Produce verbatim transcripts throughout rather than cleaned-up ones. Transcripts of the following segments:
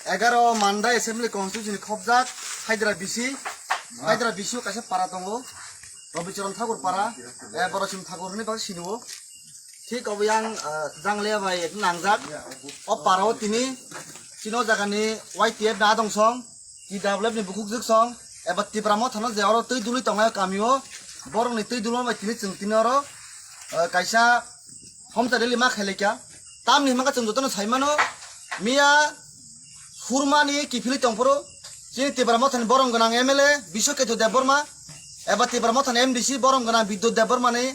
Egaroh Manda Assembly Constituency ni khobjak Haidrabisi, Haidrabisi o kaisa para tongo, Rabicharan Thakur para, eh, Borosim Thakur hinwi bagwi sinio. Thik obo yang, eh, Janglia bai nangjak. O para o tini chini o jaga ni Y T F ni adong song, T W F ni bukhuk jwk song, eba Tipra Motha no je oro twi dului tongnai o kami o, borok ni twi dulma bai tini chwng tini oro, eh, kaisa Homsa rally ma khailai kha. Tamni hwnba khe chwng jotono sai mano, miya surmani kiphilwi tongphuru chini Tipra Mothani borom gwnang M L A Biswa Ketu Debbarma eba Tipra Mothani M D C borom gwnang Bidyut Debbarmani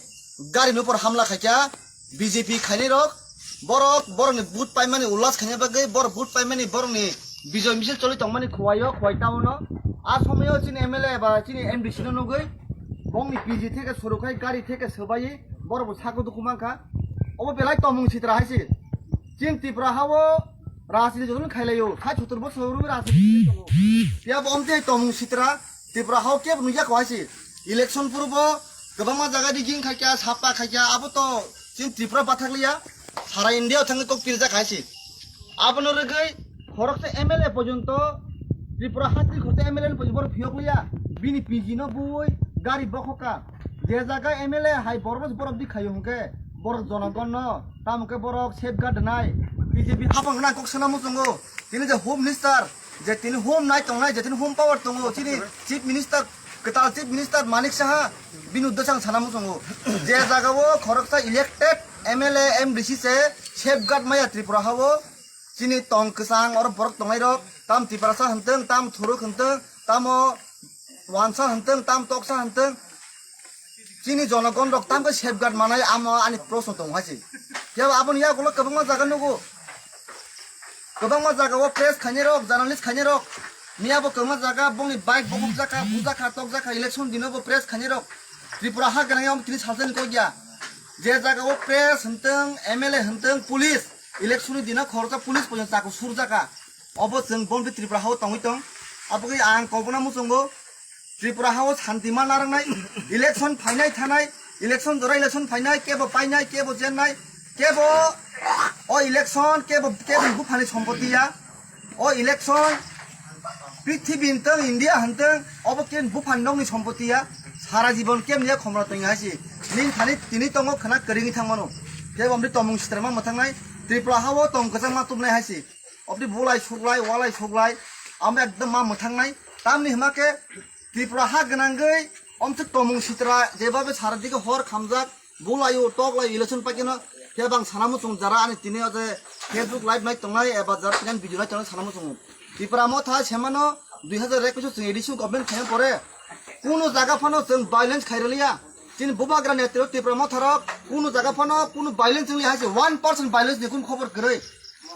gari ni upor hamla khaikha B J P khainai rok. Borok borokni vote paimani ullas khaina bagwi borok vote paimani borokni bijoy misil choli tongmani Khowai o, Khowai town o. A somoyo chini M L A eba chini M D C no nugwi bongni P G theke suru khai gari theke swbai borok bo sako dukhu mankha. Obo belai tomung sitra hai se. Chini Tripura ha o rajniti jotono khailai o, sait sottor bosor rw rajniti khailai tongo. Phiya bo omtwi hai tomung sitra Tripura ha o kebo nukya kho hai se. Election purbo kwbangma jaga rigging khaikha, sapta khaikha, abo to chini Tripura bathakliya, sara India o thangwi kok pirjak hai se. Abono rwgwi khoroksa M L A porjonto Tripura ha twi khoroksa M L A ni porjonto borok phiyokliya, bini P G no buwi gari bokhokha. Je jaga M L A hai borok no borok di khaio hwnkhe borok jonogon no tamo khe borok safeguard nai. B J P hapang nang kok sana muchungo. Tini je Home Minister, je tini home nai tongnai, je tini home power tongo, chini Chief Minister, kwtal Chief Minister Manik Saha, bini uddesyo ang sana muchungo. Je jaga o khoroksa elected M L A, M D C se safeguard maya Tripura ha o, chini tong kwchang oro borok tongnai rok, tam Tiprasa hwntwng, tam Thuruk hwntwng, tamo Wansa hwntwng, tam Toksa hwntwng, chini jonogon rok tam khe safeguard manai amo ani proshno tongo hai se. Phiya bo aboni yagulo kwbangma jaga nugo. Kwbangma jaga o press khainai rok, journalist khainai rok. Miya bo kwbangma jaga bongni bike bokok jakha, bujakha, tokjakha, election dino bo press khainai rok. Tripura ha gwnang yong tini salsa ni kok ya. Je jaga o press hwntwng, M L A hwntwng, police, election ni dino khoroksa police poison chakhu surjakha. Obo chwng bongni Tripura ha o tongwi tong. Aboni ang kobona muchungo. Tripura ha o shanti ma narwknai, election phainai thanai, election jora election phainai, kebo painai, kebo jennai, kebo o election, kebo, kebo buphani sompoti ya. O election prithibi hwntwng, India hwntwng, obo ken buphani nokni sompoti ya. Sara jibon kemni ya khomra tongya hai se. Nini thani tini tongo khwna kwrwngwi thangmano. Kebo omtwi tomung sitra ma mwthangnai, Tripura ha o tong kwchang ma tubunai hai se. Obdi bulai suglai, walai suglai, amo ekdom ma mwthangnai. Tamni hima khe Tripura ha gwnangwi omswk tomung sitra jebabe sara digi hor khamjak, bulaio, toklaio, election paikeno. Khe bang sana muchung jara ani tini o je Facebook live nai tongnai eba jara tini video nai tongnai sana muchungo. Tripura Motha semano dui hazar ekush o chwng A D C government khaina pore kunu jaga phano chwng violence khairaliya. Chini bubagra netri Tripura Motha rok kunu jaga phano kunu violence wngli hai se one percent violence ni kunu khobor kwrwi.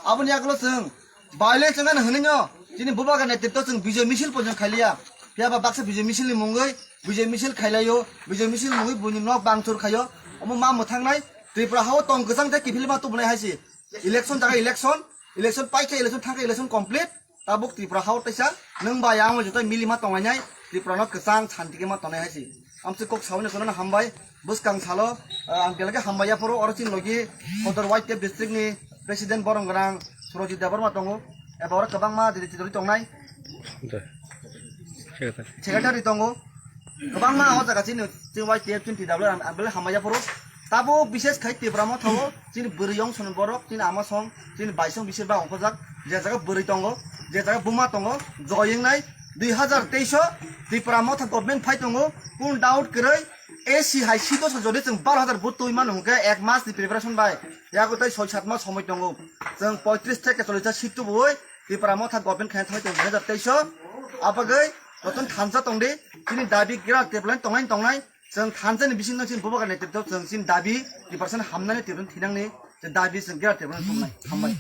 Aboni yagulo chwng violence wngkha hwnwi no chini bubagra netritw chwng bijoy misil porjonto khailiya. Phiya ba baksa bijoy misil ni mungwi bijoy misil khailaio, bijoy misil mungwi buini nok bangchur khaio. Omo ma mwthangnai Tripura ha o tong kwchang tei kiphilma tubunai hai se. Election jaga election, election paikha, election thangkha, election complete. Tabuk Tripura ha o teisa nwng bai ang bai joto milima tonglainai, Tripura no kwchang shanti khe ma tongnai hai se. Amswk kok sawi no jotono hambai. Bwskang salo, ah, ang belai khe hambai yaphuru, oro chini logi Kotor Y T F district ni president borom gwnang Surojit Debbarma tongo, eba oro kwbangma didi tidori tongnai. Secretary. Secretary tongo. Kwbangma o jaga chini, chini Y T F chini T W ang, ang belai hambai yaphuru. Tabuk bishes khai Tipra Motha o chini bwrwi yong soni borok, chini ama song, chini bai song bisir ba ongkhojak, je jaga bwrwi tongo, je jaga buma tongo, joyeng nai dui hazar teis o Tipra Motha government phai tongo, kun doubt kwrwi, A C hai sito sa jodi chwng baro hazar vote twi mano hwnkhe ek mas ni preparation bai, yago tei soi sat mas somoi tongo, chwng poitris theke chollis ta seat tubui Tipra Motha government khaina thangwi tongo dui hazar teis o. Abagwi jotono thansa tongdi, chini dabi gira teblen tongnai tongnai, chwng thansa ni bisingno chini bubagra ni tebto chwng chini dabi Tiprasa hamnani teblen thinangni je dabi chwng gira teblen tongnai. Hambai.